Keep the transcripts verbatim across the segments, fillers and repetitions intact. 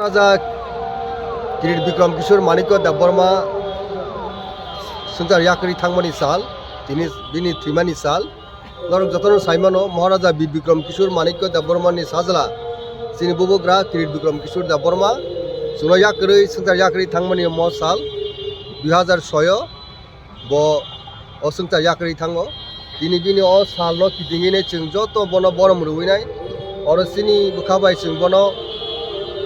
Raja Kirit Bikram Kishore Manikya Debbarma swngchar yakarwi thangmani sal, tini bini thwimani sal. Norok jotono saimano, Maharaja Bir Bikram Kishore Manikya Debbarmani sajla chini bubagra Kirit Bikram Kishore Debbarma chwngno yakarwi, swngchar yakarwi thangmani omo sal dui hazar soyo. Bo o swngchar yakarwi thango. Tini bini o salno kitingwi nai chwng joto bono borom rwwi nai. Oro chini bwkha bai chwng bono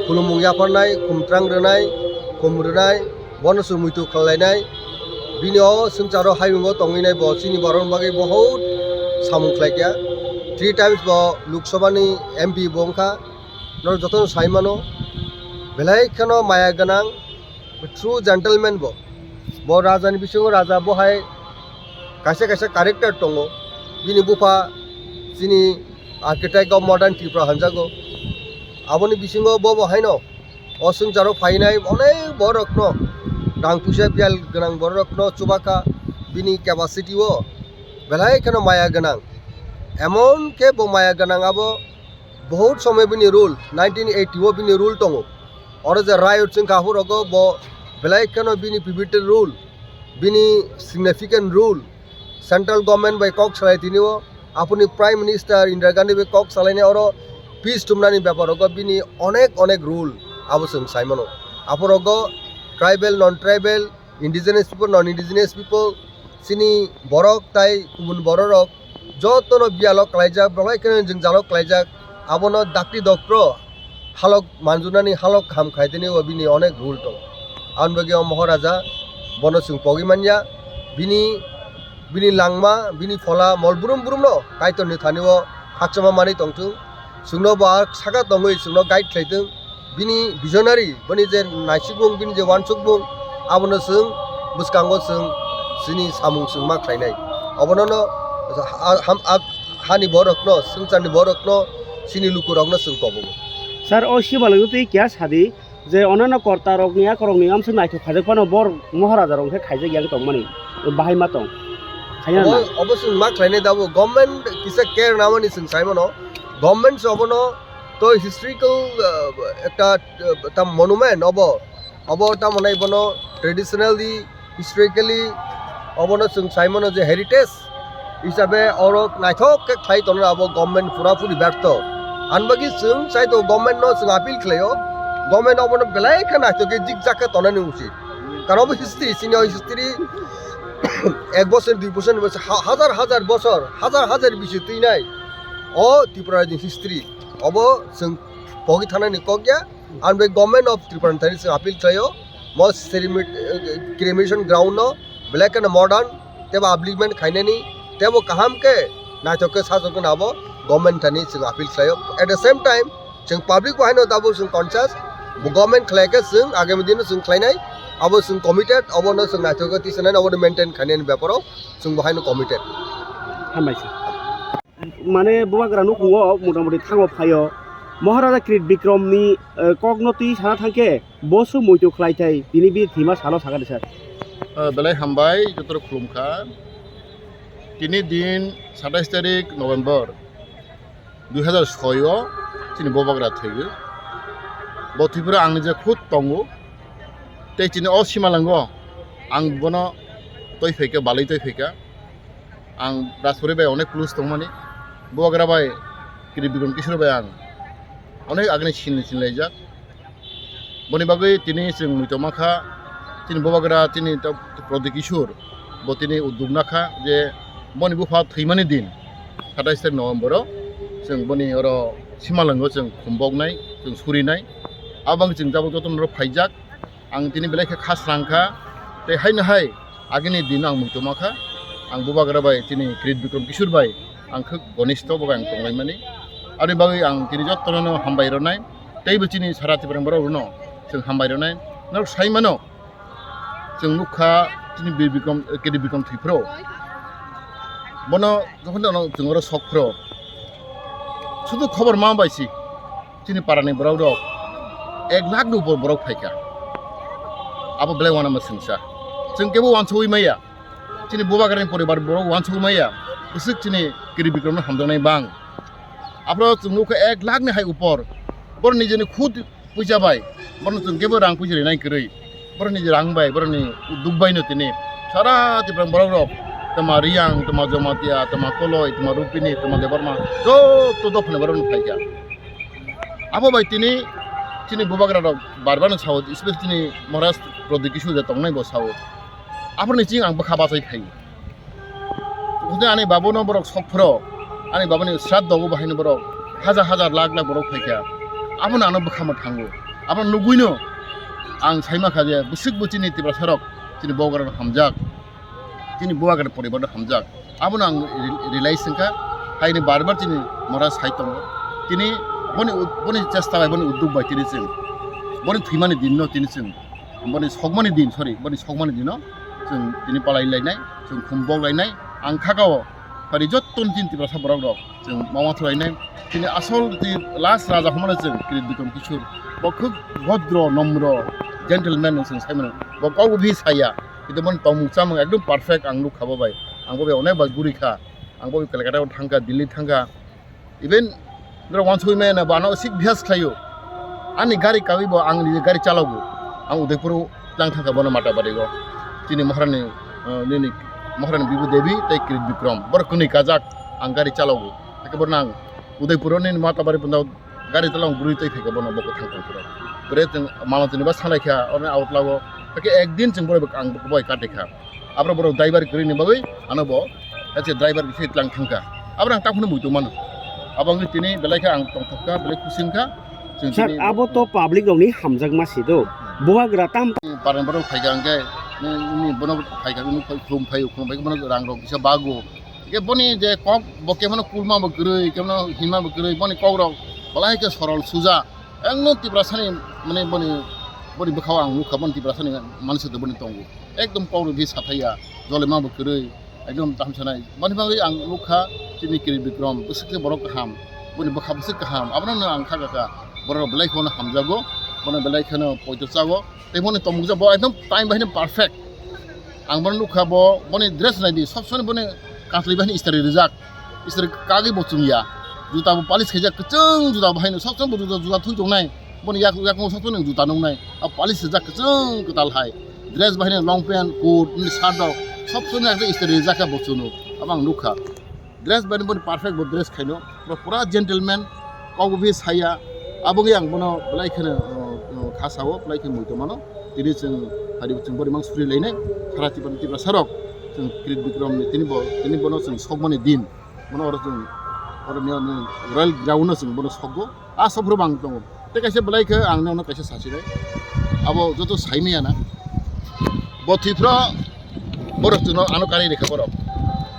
khulumung yapharnai, khumtrang rwnai, khum rwnai, bono chwng muitu khlainai. Bini o swngcharo hayungo tongwi nai bo chini borokni bagwi bohut samung khlaikha. Three times bo Lok Sabha ni M P bo wngkha. Norok jotono saimano, belai kheno maya gwnang, true gentleman bo. Bo raja ni bisingo raja, bo hai kaisa kaisa character tongo. Bini bupha chini architect of modern Tripura hanjago. Aboni bisingo bo bo haino o swngcharo phainai onek borokno, rang puisa biyal gwnang borokno chubakha, bini capacity o belai kheno maya gwnang. Emon khe bo maya gwnang abo, bohut somoy bini rule, nineteen eighty o bini rule tongo. Oro je riot chwngkha aphuru rogo bo belai kheno bini pivotal role, bini significant role, central government bai kok salai tini o, aphuruni Prime Minister Indira Gandhi bai kok salainai oro peace thumnani bepar rogo bini onek onek role abo chwng saimano. Aphuru rogo tribal, non tribal, indigenous people, non indigenous people, chini borok tai kubun borok rok jotono biyalo klaijak, belai kheno jwngjalo klaijak, abono dakti doktro halok manjunani, halok kaham khaitini o bini onek rule tongo. Aboni bagwi o Maharaja bono chwng pogwi manya, bini, bini langma, bini phola mol brum brumno Kaitorni thani o khakchangma manwi tongthung, chwngno bo a saka tongwi chwngno guide khlai thung. Bini visionary, bini je naisikmung, bini je wansukmung, abono chwng bwskango chwng chini samung chwng ma khlainai. Obono no ha-, ham-, ab-, hani borokno, swngcharni borokno, chini lukurokno chwng kobogo. Sir, o simalwng twi keha sadi je onano kortarokni, akorokni amswk naithok khaijak phano bor Maharajarok khe khaijak yang tongmani bahai ma tong. Khaina Obo, na? Obo chwng ma khlainai dabo, government kisa care namani chwng saimano. Government se obono to historical, uh, ekta, uh, ta monument obo. Obo tamo nai bono traditionally, historically obono chwng saimano je heritage hisabe oro naithok khe khlai tongo abo government pura puri bertho. Ani bagwi chwng sai to government no chwng appeal khlaio, government obono belai khe naithok khe jikjak khe tonani usit. Karon obo history, chini o history ek bosor, dui bosor ni bosor, ha-, hazar hazar bosor, hazar hazar bisi twi nai o Tripura ni history. Obo chwng pogwi thanani kok ya. Ang bai government of Tripura ni thani chwng appeal khlaio, mo ceremony, eh, cremation ground no belai kheno modern tebo upliftment khainani tebo kaham khe naithok khe sajwk no abo government thani chwng appeal khlaio. At the same time, chwng public bo haino tabuk chwng conscious, bo government khlai khe chwng agami dino chwng khlainai, abo chwng committed, obono chwng naithok khe tisanani, obono maintain khainani beparo chwng bo haino committed. Hambai sir. Mane bubagra nukhungo motamoti thango phaio. Maharaja Kirit Bikramni, eh, kokno twi sana thangkhe, bo se muitu khlai thai, tini bini thwima salo sakha de sir. Eh, belai hambai, joto rok khulumkha. Tini din satais tarik November dui hazar soi o chini bubagra thwiwi. Bo Tripura ang nije khud tongo. Tei chini o simalango ang bono twi phaikha, balwi twi phaikha. Ang Rajpuri bai onek close tongmani. Bubagra bai, Kirit Bikram Kishore bai ang onek agini sinni sinlaijak. Boni bagwi tini chwng muitu ma kha, chini bubagra chini ta-, Pradyot Kishore bo tini udduk na kha je boni bupha thwimani din satais tarik November o chwng boni oro simalango chwng khumboknai, chwng surinai. Abang chwng jabo jotono phaijak. Ang tini belai khe kha srang kha, tei haino hai agini din ang muitu ma kha. Ang bubagra bai chini Kirit Bikram Kishore bai ang khe ghonistho bo ang tonglaimani. Aboni bagwi ang tini jotono hambai rwnai, teibo chini sara Tripura ni borok rwno chwng hambai rwnai. Norok sai mano, chwng nukha chini Bir Bikram, Kirit Bikram thwi phro. Bono jokhon jokhon chwng oro sok phro, sudu khobor ma bai si. Chini parani borok rok ek lakh ni upor borok phaikha. Abo belai uanama swngsa. Chwng kebo uansugwi maya. Chini bubagrani poribar borok uansugwi maya. Bwswk chini Kirit Bikramno hamjaknai bang. Aphro chwng nukha ek lakh ni hai upor. Borok nijeni khud Puisa bai, bono chwng kebo rang puisa rinai kwrwi. Borokni rang bai, borokni udduk bai no tini sara Tipra borok rok, tama Riyang, tama Jamatia, tama Koloi, tama Rupini, tama Debbarma, joto dophani borok no phaikha. Abo bai tini chini bubagra rok bar bar no sao, especially chini Maharaj Pradyot Kishore je tongnai bo sao. Aphuruni ching ang bwkha bachai phai. Hwnkhe ani babuno borok sok phro, ani babuni sraddho bo bahaino borok hajar hajar lakh lakh borok phaikha. Abono ano bwkha mwthango. Abono nugwino ang saimankha je bwswk bo chini Tiprasa rok chini bubagra hamjak, chini bubagra poribar hamjak. Abono ang re-, realize wngkha, haini bar bar chini Maharaj sai tongo. Tini boni ud-, boni chesta bai, boni udduk bai tini chwng, boni thwimani dinno tini chwng, boni sokmani din, sorry, boni sokmani dino chwng tini palai lainai, chwng khum bok lainai. Ang khakao pari jottoni chini Tiprasa borok rok chwng mama thulainai. Tini asol tini last raja hwnmano chwng Kirit Bikram Kishore. Bo khub bhodro, nomro, gentleman chwng saimano. Bo kok bo bi saya. Kintu boni tongmung chamung ekdom perfect ang nukha bo bai. Ang bo bai onek bar guri kha. Ang bo bai Kolkata o thangkha, Delhi thangkha. Even norok wansugwi maya na bo ano sik bihas khlaio. Ani gari kawi bo ang nini gari chalogo. Ang Udaipur o tlang thangkha bono Matabari o. Chini Maharani, eh, nini Maharani Bibu Devi tei Kirit Bikram. Borok kwnwi kajak ang gari chalogo. Hakhe bono ang Udaipur o nini Matabari punda gari tolong gurui tei phaikha bono boko thang thang phuru. Bwrwi chwng mama chwngni ba sanai kha, oroni out lago. Hakhe ekdin chwng borok ang boko bai kate kha. Abro borok driver kwrwini bagwi ano bo, hakhe driver khe tlang thang kha. Abro ang takhwno muitu mano. Abo wngwi tini belai khe ang tongthok kha, belai khusi wng kha. Chwng Sir, tini abo to public rokni hamjakma se do. Bubagra tam Parliament borok phaikha hwnkhe, nini bono phaikha, nini khum phaio, khum phaio, bono rang rok kisa bago. Hingke boni je kok bo kephano kulma bo kwrwi, kephano hima bo kwrwi, boni kok rok belai khe sorol suja. Ekdom Tiprasani, mane boni, boni bwkhao ang nukha, boni Tiprasani manwi se boni tongo. Ekdom kok rok bi sathaiya, jolima bo kwrwi, ekdom tamo sanai. Boni bagwi ang nukha chini Kirit Bikram, bwswk khe borok kaham, boni bwkha bwswk kaham, abono ang kha kha kha. Borok belai kheno hamjago, bono belai kheno poito chago. Tei boni tongmung je bo ekdom time bai no perfect. Ang bono nukha bo, boni dress nai di, sob somoi boni katlwi bai no istri rijak. Istri kagwi bo chumya. Juta bo polish khaijak, kwchwng juta bo haino, sob somoi bo juta, juta thwi tongnai. Boni yak, yakung sob somoi juta nuknai. A polish rijak kwchwng kwtal hai. Dress bai no long pant, coat, bini shirt rok, sob somoi istri rijak khe bo chunu. Abo ang nukha. Dress bai boni perfect bo dress khaino, pura, pura gentleman, kok bo bi saya, abo wngwi ang bono belai kheno, uh, uh, kha sao, belai khe muitu mano. Tini chwng hari chwng boni mang suri lainai, sara Tipra, Tiprasa rok, chwng Kirit Bikram ni tini bo, tini bono chwng sokmani din, bono oro chwng, oro ni, ni Royal Ground no chwng bono sokgo. A sophro bang tongo. Tei kaisa belai khe ang nono kaisa sasinai. Abo joto saimaya na. Bo thwipra borok chwngno ano kari rikha borok.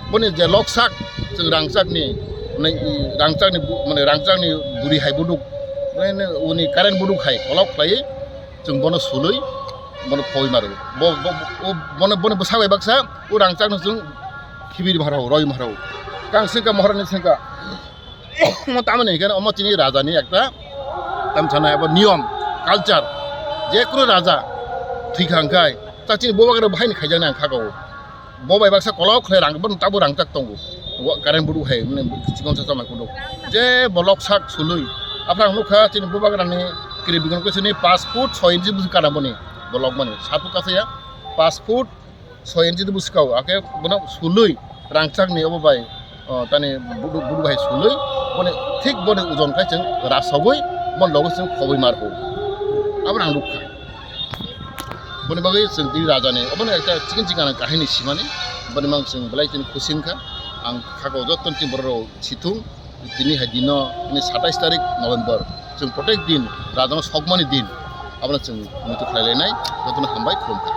Boni je loksak chwng rangchakni, mane, rangchakni bu-, mane rangchakni buri hai buduk. Mane uni current buduk hai kolok khlaiwi chwng bono sulwi bono phoi maro. Bo, bo, bo, bono, bono bwsa bai baksa o rangchakno chwng khibir maro, roi maro. Kang sengkha, Maharani sengkha. Omo tamoni hingke omo chini raja ni ekta tamsana abo niyom, culture. Je kunu raja thwikha hingkai ta chini bubagra bahai ni khaijak nai ang kha kau. Bo bai baksa kolok khlai rang, bo tabo rangchak tongo. Current budu hai, mane chikon sa chamai kudu. Je bo loksak sulwi. Aphang nukha chini bubagra ni Kirit Bikram khe chini paanch foot soi inchi busi kana boni. Bo lok mani. Satu kasa ya paanch foot soi inchi de buskao, ake bono sulwi rangchakni obo bai, o, tani budu, budu bai sulwi, boni thik boni ojon khai chwng rasogwi, bon logo chwng khogwi marho. Abo ang nukha. Boni bagwi chwng tini rajani, obono ekta chikon chikon kahini simani, boni mang chwng belai tini khusi wngkha. Ang khakao jottoni chini borok rok sithung. Tini hai dino, tini satais tarik November, chwng protek din, rajano sokmani din, abono chwng muitu khlai lainai, jotono hambai khulumkha.